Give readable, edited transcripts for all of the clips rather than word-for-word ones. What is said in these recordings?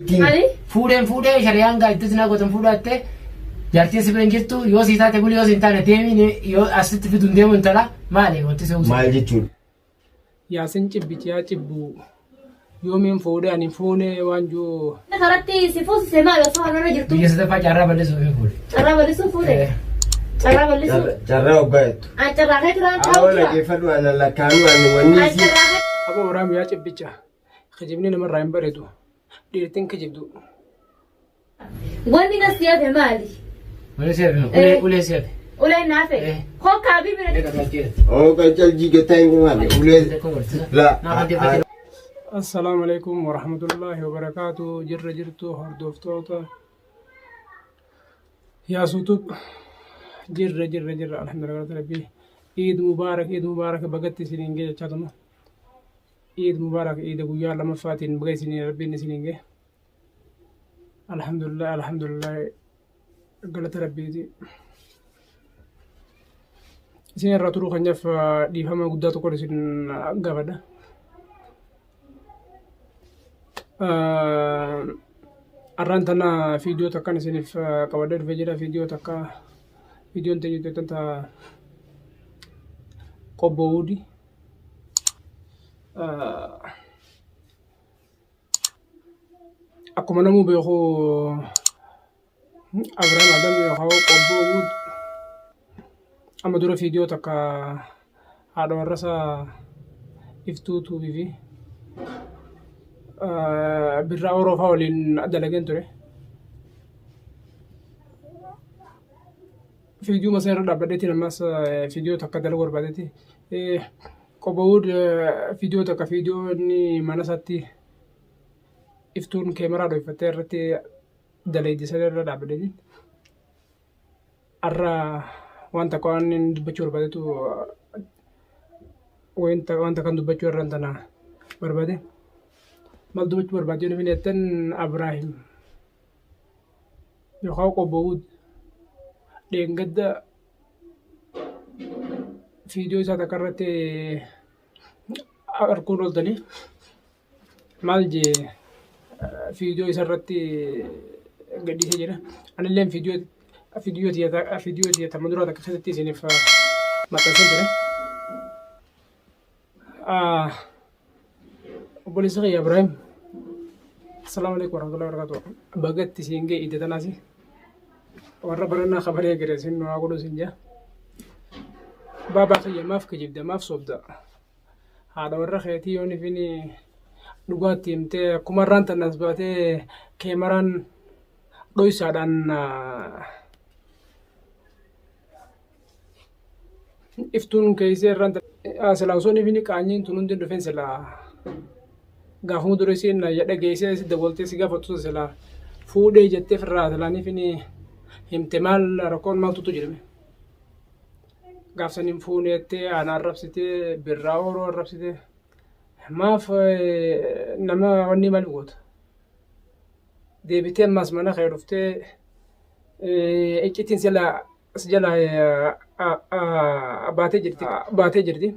Maali? Fuudheen fuudhee shari'aan gaa itti sinaa gootan fuudhaatte jaartiin si bira hin jirtu yoo sii taate buli yoo si hin taane deemi yoo asitti fidu hin deemu intala maali wanti si Maal jechuudha? Yaasin cibbichi yaa cibbu yoomiin fuudhe ani fuune waan jiru. Karatti si fuusise maali osoo kanarra jirtu? Biyya sadaffaa carraa bal'isuuf hin fuudhe. Carraa bal'isuuf fuute? Eh. Carraa bal'isuuf? Carraa hoggaa jettu. An carraa kee turaan taa'u Awwa jira. dhaggeeffadhu ana lakkaanuu ani wanni An isii. carraa kee Aboo waraabbi yaa cibbicha kijibni namarraa hin bareedu dhiirtiin kijibdu. Wanni na si hafe maali? Ulee si hafe ulee ulee si hafe. Uleen na hafe. Eh. Hokkaa fi bira. Oo qacal jiigataa hin maali? Ulee. La. Assalaamu alaikum warahmatullaahi wabarakaatu jirra jirtu hordoftoota yaasuutub jirra jirra jirra alhamdulillah galata rabbii Iid mubaarak Iid mubaarak bagatti isiniin ga'e jechaa tuma Iid mubaarak iida guyyaa lamaffaatiin baga isiniin rabbiin isiniin ga'e Alhamdulillah alhamdulillah galata rabbiiti. Isin irraa turuu keenyaaf dhiifama guddaa tokkoon isin gaafadha. Arraan tana viidiyoo takkan isiniif qabadhee dhufee jira. Viidiyoo takka viidiyoon teenya tanta qobboo wuudi. Akkuma namuu beeku Abrahaam Adam yookaan Qobboo Wuud amma dura viidiyoo takka haadha warra isaa iftuu tuubii fi birraa Oroofaa waliin dalageen ture. Viidiyoo masaa irra dhaabbadheetiin ammas viidiyoo takka dalaguu barbaadeeti. Qobboo Wuud viidiyoo takka viidiyoo inni mana isaatti iftuun keemeraa dhoyfattee irratti dalayde sana irra dhaabbadheetiin har'a waan takka waan inni dubbachuu barbaadetu wanta kan dubbachuu irraan tana barbaade. Maal dubbachuu barbaade yoo namni jettan Abraahim yookaan Qobboo Wuud dheengadda viidiyoo isaa takka irratti arguun ooltanii maal jee viidiyoo isa irratti gadhiisee jira. Anillee viidiyoo viidiyoo tiyya viidiyoo tiyya tamma duraa takka keessatti isiniif maxxansee jira. Obboleessa kiyya Ibraahim. Assalaamu alaikum warahmatullahi wabarakatuh. Bagatti siin ga'e idda tanaasi. Warra barannaa kabaree gare siin nu haa godhu siin jaa. Baabaa kiyya maaf kijibda maaf sobda. Haadha warra keetii yoon ifini dhugaatti himtee akkuma irraan tan as baatee keemaraan dhoysaadhaan iftuun keessee irraan silaa osoo ifini qaanyiin tun hundi hin dhufin silaa gaafuma dura isiin dhageessee si dawwaltee si gaafattu silaa fuudhee jettee firraa silaan ifini himte maal rakkoon maaltutu jedhame. Gaaf san hin fuune jettee ana arrabsitee birraa horoo arrabsitee maaf nama wanni maal goota. Deebitee ammas mana kee dhuftee iccitiin sila si jala baatee jirti baatee jirti.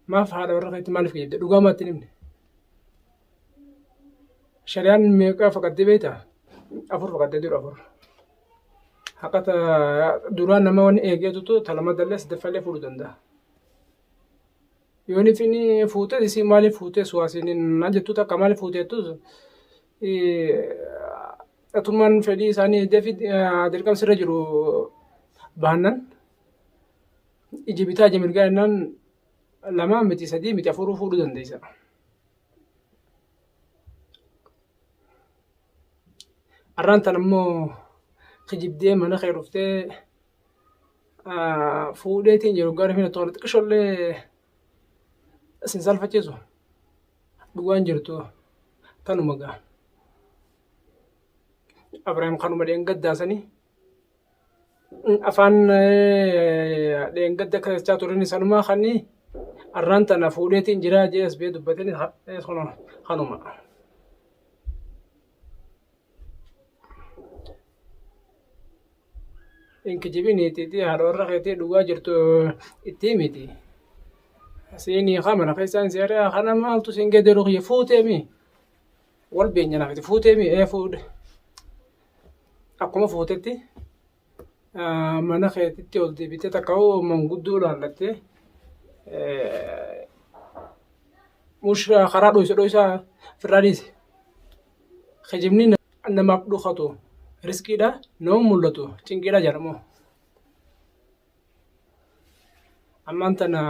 Maaf haadha warra keetti maaliif kijibde dhugaa maatti hin himne. Shari'aan meeqa faqattee beektaa? Afur faqattee jiru afur. Haqa duraan nama wanni eegeetutu ta lama dallee sadaffallee fuudhuu danda'a. Yoon ifini fuutee isii maaliif fuutee suwaasiin na jettu takka maaliif fuuteettus atummaan fedhii isaanii eegdee fi dirqama sirra jiru baannan iji bitaa ija mirgaa jennaan lamaa miti sadii miti afuruu fuudhuu dandeessa. Arraan tan ammoo kijibdee mana kee dhuftee fuudheetiin jiru gara fi tola xiqqishollee isin salfachiisu dhugaan jirtu tanuma gaa. Abrahaam kanuma dheengaddaa sanii afaan dheengadda akka jechaa turin sanumaa kan arraan tana fuudheetiin jiraa jee as bee dubbateen kanuma. Hin kijibiniitiiti haadha warra keetii dhugaa jirtu itti himiti. Siinii kaa mana keessaan si ari'a kana maaltu siin geeddaru kiyya fuuteemi. Wal beenya naaf itti fuutee mi ee fuudhe. Akkuma fuutetti mana keetitti ol deebitee takka hoo manguddoo laallattee mush karaa dhoysa dhoysaa firraa dhiise. Kijibni namaaf dhokatu riskiidha, nama mul'atu cinqiidha jedhamu. Ammaan tana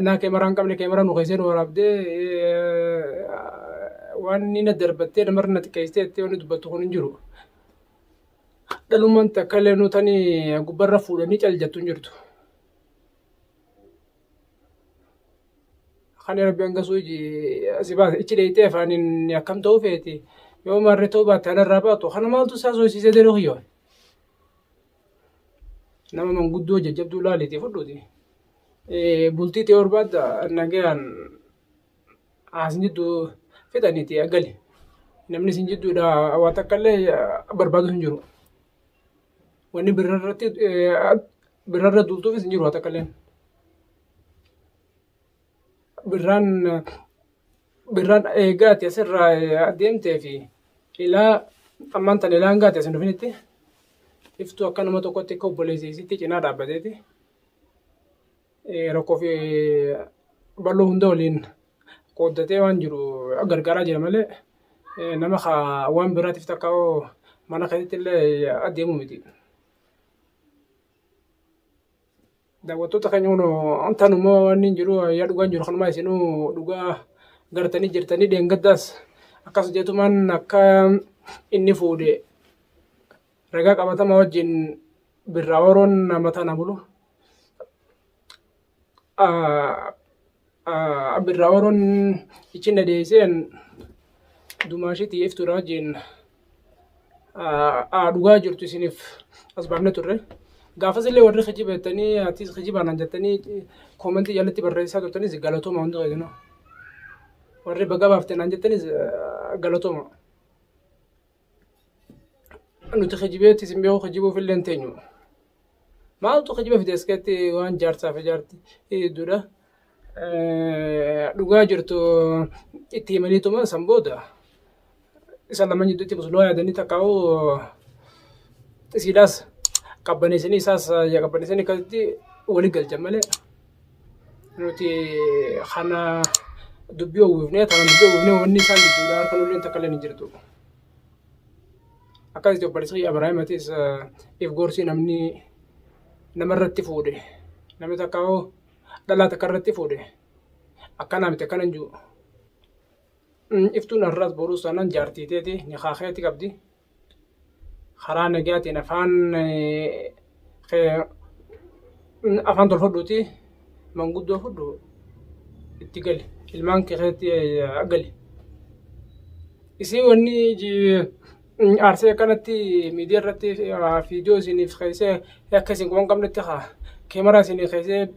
naa keemeraa hin qabne keemeraa nu keessee nu waraabdee waan inni na darbattee namarra na xiqqeessitee jettee wanni dubbattu kun hin jiru. Dhalummaan takka illee nu tani gubbarra fuudhanii cal jettu hin jirtu. Kan rabbi hanga suuji si baase ichi dheeyxee afaaniin akkam ta'uu feeti yoo maarree ta'uu baatte anarraa baatu kana maaltu isaa soosiisee deeru kiyyoo. Nama manguddoo jajjabduu laaliitii fudhuuti. Bultii ta'ee barbaadda nagayaan asin jidduu fixaniiti gali. Namni isin jidduudha waa takka illee barbaadu hin jiru. Wanni birarratti birarra duultuufis hin jiru waa takka illee. Birraan birraan eegaati asirraa adeemtee fi ilaa ammaan tana ilaan gaate asin dhufinitti iftuu akka nama tokkotti akka obboleessa isiitti cinaa dhaabbateeti rakkoo fi bal'oo hunda waliin qooddatee waan jiru gargaaraa jira malee nama waan biraatiif takka mana keessatti illee adeemu miti. Daawwattoota keenya kun tanuma waan hin jiru yaa dhugaan jiru kanumaa isinuu dhugaa gartanii jirtanii dheengaddaas akkas jeetumaan akka inni fuudhe ragaa qabatamaa wajjin birraa horoon nama tana bulu. Birraa horoon ichi na deesseen dumaashitii iftuudha wajjin dhugaa jirtu isiniif as baafne turre. Gaafas illee warri kijiba jettanii atis kijibaa naan jettanii koomentii jalatti barreessaa turtanis galatooma hundi keessanuu. Warri baga baafte naan jettanis galatooma. Nuti kijibeetti isin beeku kijibuuf illee hin teenyu. Maaltu kijiba fide as keessatti waan jaarsaa fi jaartii hedduudha. Dhugaa jirtu itti himaniituma san booda isa lamaan jidduutti musloo yaadanii takkaa'u isiidhaas qabbaneessanii isaas qabbaneessanii akkasitti wali galchan malee nuti kana dubbii uwwifnee tana dubbii uwwifnee wanni isaan jidduudha harka nulleen takka illee hin jirtu. Akkasitti obboleessi kiyya Ibraahimatis if gorsii namni namarratti fuudhe namni takka hoo dhalaa takka irratti fuudhe akkanaa miti akkana hin jiru. Iftuun har'aas boruus taanaan jaartii teeti nikaa keeti qabdi. Karaa nagayaatiin afaan afaan tolfadhuuti manguddoo fudhu itti gali ilmaan kee keessatti gali. Isii wanni aarsee akkanatti miidiyaa irratti viidiyoo isiniif keessee akka isin quban qabnetti haa keemaraa isinii keessee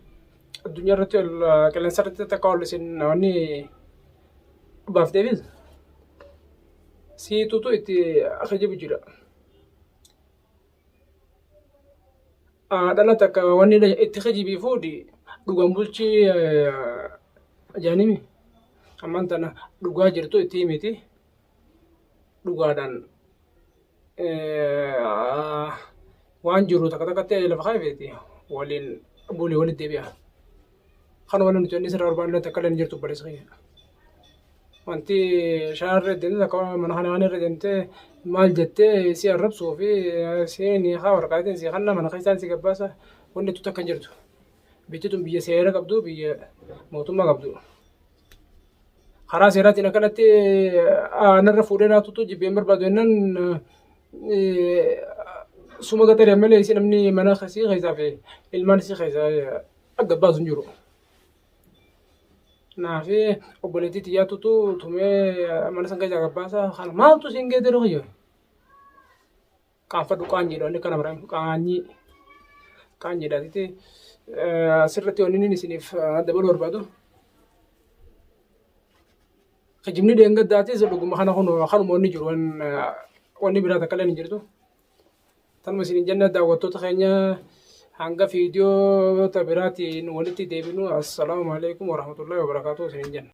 addunyaa irratti ol qilleensa irratti takka ol isin wanni baafteefis siitutu itti kijibu jira. Dhala takka wanni itti kijibii fuudhi dhugan bulchii jaanimi ammaan tana dhugaa jirtu itti himiti dhugaadhaan waan jiru takka takkatti lafa kaafeeti waliin bulii walitti deebi'a. Kan waliin nuti inni sirraa barbaannu takka illee hin jirtu obboleessa kiyya. Wanti shaarra deemte takka mana kana waan irra deemte maal jettee si arrabsuu fi si ni haa waraqaatiin si kanna mana keessaan si gabbaasa wanni tu takka hin jirtu. Biyyi tun biyya seera qabdu biyya mootummaa qabdu. Karaa seeraatiin akkanatti narra fuudhee naatutu jibbeen barbaadu jennaan suma gaxaree malee isi namni mana sii keessaa fi ilmaan sii keessaa akka baasu hin jiru. Naafi obboleettii tiyyaatutu tumee mana san keessaa gabbaasa kana maaltu siin geeddaru kiyya. Qaanfadhu qaanyiidha wanni kana bara qaanyii qaanyiidha titi asirratti wanni inni isiniif dabaluu barbaadu. Kijibni dheengaddaatis dhuguma kana kun kanuma wanni jiru wanni biraa takka illee hin jirtu. Tanuma isin jenna daawwattoota keenya hanga viidiyoo biraatiin walitti deebinu assalaamu alaikum warahmatullahi wabarakaatuh isin jenna.